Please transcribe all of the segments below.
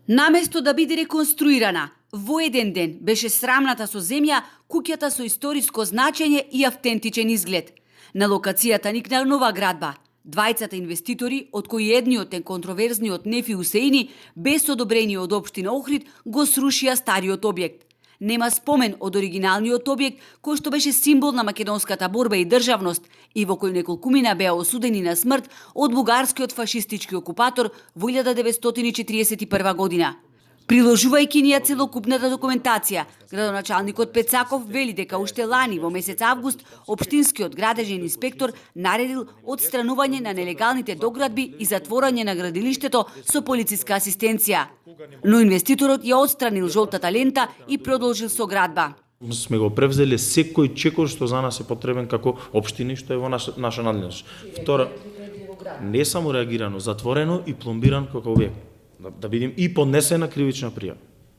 Наместо да биде реконструирана, во еден ден беше срамната со земја куќата со историско значење и автентичен изглед. На локацијата никна нова градба. Двајцата инвеститори, од кои едниот е контроверзниот Нефи Усеини, без одобрение од општина Охрид, го срушија стариот објект. Нема спомен од оригиналниот објект, кој што беше символ на македонската борба и државност и во кој неколкумина беа осудени на смрт од бугарскиот фашистички окупатор во 1941 година. Приложувајќи ни ја целокупната документација, градоначалникот Пецаков вели дека уште лани во месец август општинскиот градежен инспектор наредил отстранување на нелегалните доградби и затворање на градилиштето со полициска асистенција. Но инвеститорот ја отстранил жолтата лента и продолжил со градба. Сме го превзели секој чекор што за нас е потребен како општини, што е во наша надлежност. Втора, не само реагирано, затворено и пломбиран како објект. Да видим и поднесена кривична пријава.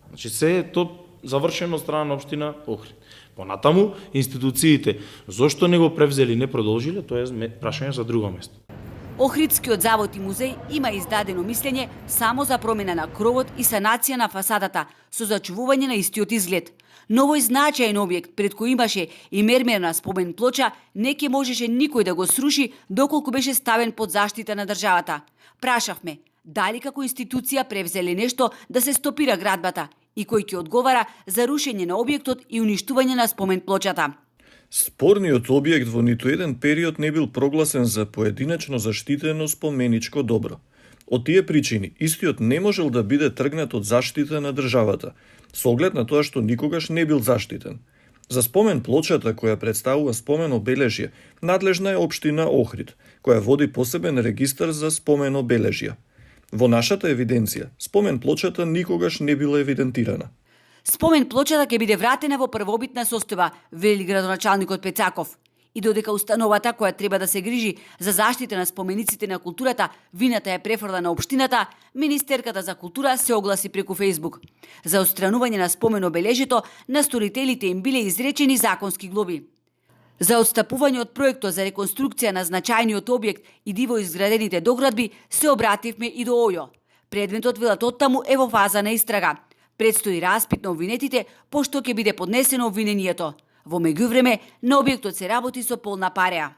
Значи се е то завршено од страна на општина Охрид. Понатаму институциите зошто не го превзели, не продолжиле, тоа е прашање за друго место. Охридскиот завод и музеј има издадено мислење само за промена на кровот и санација на фасадата со зачувување на истиот изглед. Но овој значаен објект пред кој имаше и мермерна спомен плоча не ќе можеше никој да го сруши доколку беше ставен под заштита на државата. Прашавме дали како институција превзеле нешто да се стопира градбата и кој ќе одговара за рушење на објектот и уништување на спомен плочата. Спорниот објект во ниту еден период не бил прогласен за поединечно заштитено споменичко добро. Од тие причини, истиот не можел да биде тргнат од заштита на државата, со оглед на тоа што никогаш не бил заштитен. За спомен плочата, која представува спомен обележје, надлежна е општина Охрид, која води посебен регистар за спомен обележја. Во нашата евиденција, спомен плочата никогаш не била евидентирана. Спомен плочата ќе биде вратена во првобитна состојба, вели градоначалникот Пецаков. И додека установата која треба да се грижи за заштита на спомениците на културата, вината е префрла на општината, Министерката за култура се огласи преку Фејсбук. За отстранување на спомен обележјето, на сторителите им биле изречени законски глоби. За отстапување од проектот за реконструкција на значајниот објект и диво изградените доградби се обративме и до ОЈО. Предметот велат оттаму е во фаза на истрага. Предстои распит на обвинетите, пошто ќе биде поднесено обвинението. Во меѓувреме, на објектот се работи со полна пареа.